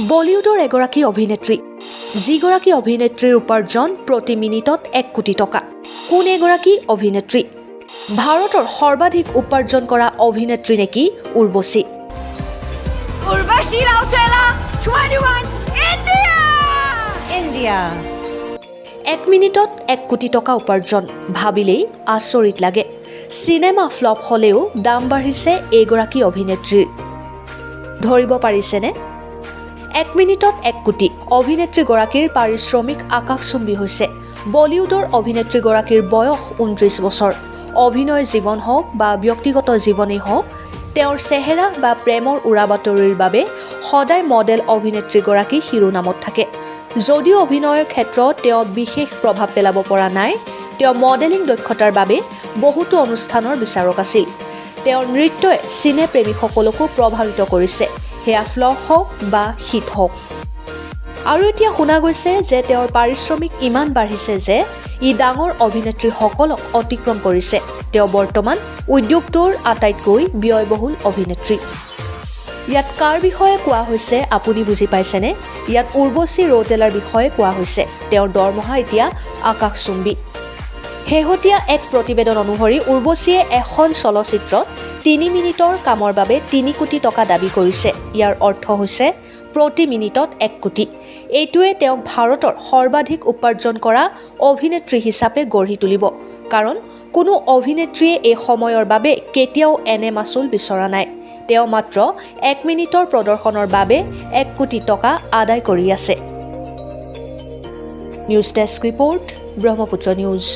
বলিউডৰ এগৰাকী অভিনেত্ৰী, যিগৰাকী অভিনেত্ৰীৰ উপাৰ্জন প্ৰতি মিনিটত 1 কোটি টকা। কোন এগৰাকী অভিনেত্ৰী? ভাৰতৰ সৰ্বাধিক উপাৰ্জন কৰা অভিনেত্ৰী নেকি Urvashi? Urvashi Rautela, 21, India! India. এক মিনিটত 1 কোটি টকা উপাৰ্জন, ভাবিলেই আচৰিত লাগে। চিনেমা ফ্লপ হ'লেও দাম বাঢ়িছে এইগৰাকী অভিনেত্ৰীৰ। ধৰিব পাৰিছেনে? এক মিনিটত 1 কোটি, অভিনেত্ৰীগৰাকীৰ পাৰিশ্ৰমিক আকাশচুম্বী হৈছে। বলিউডৰ অভিনেত্ৰীগৰাকীৰ বয়স 29 বছৰ। অভিনয় জীৱন হওক বা ব্যক্তিগত জীৱনেই হওক, তেওঁৰ চেহেৰা বা প্ৰেমৰ উৰা বাতৰিৰ বাবে সদায় মডেল অভিনেত্ৰীগৰাকী শিৰোনামত থাকে। যদিও অভিনয়ৰ ক্ষেত্ৰত তেওঁ বিশেষ প্ৰভাৱ পেলাব পৰা নাই, তেওঁ মডেলিং দক্ষতাৰ বাবে বহুতো অনুষ্ঠানৰ বিচাৰক আছিল। তেওঁৰ নৃত্যই চিনে প্ৰেমীসকলকো প্ৰভাৱিত কৰিছে, সেয়া ফ্লপ হওক বা হিট হওক। আৰু এতিয়া শুনা গৈছে যে তেওঁৰ পাৰিশ্ৰমিক ইমান বাঢ়িছে যে ই ডাঙৰ অভিনেত্ৰীসকলক অতিক্ৰম কৰিছে। তেওঁ বৰ্তমান উদ্যোগটোৰ আটাইতকৈ ব্যয়বহুল অভিনেত্ৰী। ইয়াত কাৰ বিষয়ে কোৱা হৈছে, আপুনি বুজি পাইছেনে? ইয়াত উৰ্বশী ৰৌতেলাৰ বিষয়ে কোৱা হৈছে। তেওঁৰ দৰমহা এতিয়া আকাশচুম্বী। শেহতীয়া এক প্ৰতিবেদন অনুসৰি উৰ্বশীয়ে এখন চলচ্চিত্ৰত 3 মিনিটৰ কামৰ বাবে 3 কোটি টকা দাবী কৰিছে। ইয়াৰ অৰ্থ হৈছে প্ৰতি মিনিটত 1 কোটি। এইটোৱে তেওঁক ভাৰতৰ সৰ্বাধিক উপাৰ্জন কৰা অভিনেত্ৰী হিচাপে গঢ়ি তুলিব, কাৰণ কোনো অভিনেত্ৰীয়ে এই সময়ৰ বাবে কেতিয়াও এনে মাচুল বিচৰা নাই। তেওঁ মাত্ৰ এক মিনিটৰ প্ৰদৰ্শনৰ বাবে 1 কোটি টকা আদায় কৰি আছে। News desk report, Brahmaputra news.